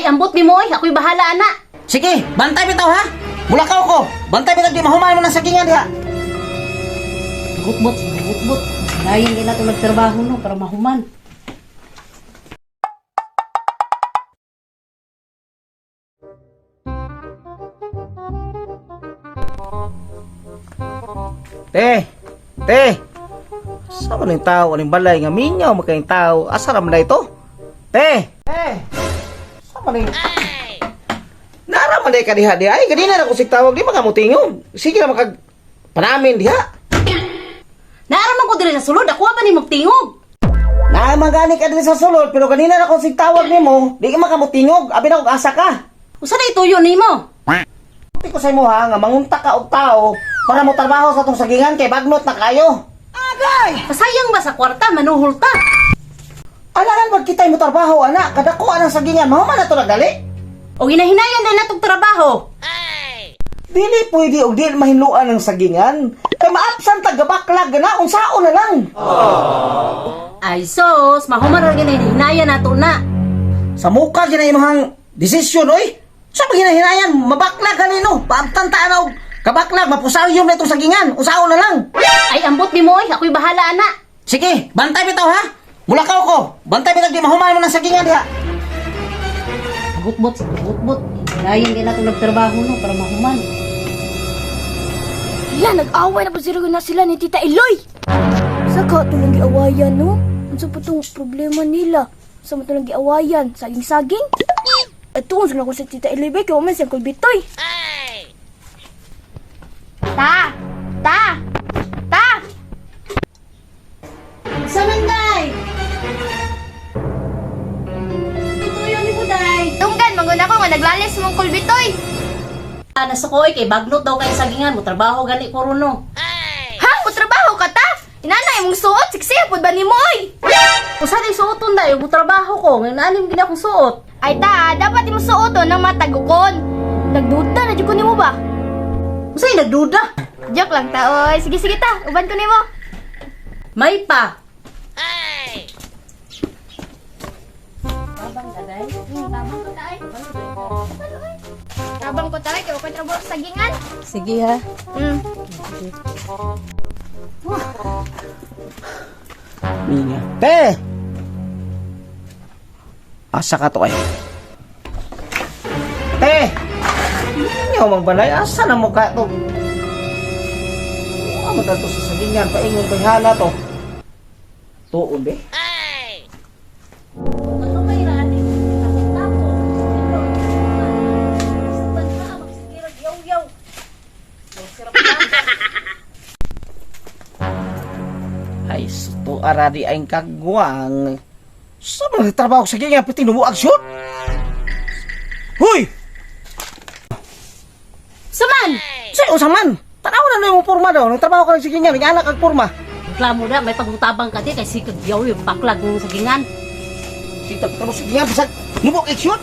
Ay, ambot nimo oy, ako'y bahala ana. Sige, bantay bitaw ha. Mulakaw ko. Bantay bitaw di mahuman mo ng sagingan diha. Gutbot, gutbot. Dayon din nato nagtrabaho no para mahuman. Te, te. Sa man yung tao, aning balay nga mingaw makayong tao. Asa ra man na ito? Te, te. Sa man yung... Nara man ka diha diha. Ay, ganina na ko sig tawag di makamutingog. Sige na makag panamin diha. Naaraman ko diri sa sulod, ako ba ni magtingog? Naa man gani ka diri sa sulod pero ganina na ko sig tawag nimo, di ka makamutingog. Abi na kog asa ka. Usa na ituyo nimo? Di ko sa imo ha nga mangunta ka og tao para mo trabaho sa tong sagingan kay bagnot na kayo. Agay! Kasayang ba sa kwarta manuhol ta? Alangan magkitay mo trabaho ana, kadako ang sagingan, mahuman na to nagdali. O hinahinayan na natong trabaho. Dili pwede og dili mahinluan ang sagingan. Kay maabsan ta gabaklag na unsaon na lang. Ay sos, mahuman ra gyud hinahinayan nato na. Sa muka gina imong desisyon oy. Sa paginahinayan mabaklag kanino, paabtan ta na og kabaklag mapusawyom na itong sagingan, unsaon na lang. Ay ambot nimo oy, ako'y bahala ana. Sige, bantay bitaw ha. Mulakaw ko. Bantay bitaw di mahuman mo ng sagingan diha. Gutbot, gutbot. Dayon din nato nagtrabaho no para mahuman. Hala, nag-away na po sila na sila ni Tita Eloy. Sa ka tulong giawayan, no? Unsa po tong problema nila? Sa mo tulong giawayan? Saging-saging? Ito, unsa na ko sa Tita Eloy ba? Kaya man siyang kulbitoy. Ta! Ta! Ta! Sa man day? Ituyo nimo day. Tunggan, mangun ako nga naglalis mong kulbitoy. Ah, nasa ko oy kay bagnot daw kay sagingan mo trabaho gani ko ron no. Ha? Mutrabaho ka ta? Inanay mong suot, siksiya pud ba nimo oy? Usa day suoton day mo trabaho ko ngayon anim gid akong suot. Ay ta, dapat imo suoton ng matagukon. Nagduda na jud ko nimo ba? Usay nagduda? Joke lang ta oy. Sige sige ta, uban ko nimo. May pa. Ay. Babang daday. Tabang ko ta ay. Tabang ko ta ay kay ko trabaho sa sagingan. Sige ha. Minga. Te! Asa ka to ay? Te! Mingaw mang balay, asa na mo ka to? Ano mo to sa sagingan, paingon kay hala to. Tuon be? Ay, to aradi ay kagwang. Sa mga trabaho sa sagingan, pati numuag syut? Huy! Saman! Sa unsa man? Tanaw na na yung porma daw. Nagtrabaho ka ng sagingan, nag-anak ang porma. Reklamo na, may pagmutabang ka di kay sikag yaw yung baklag ng sagingan. Sita, trabaho sa sagingan, bisag numuag syut?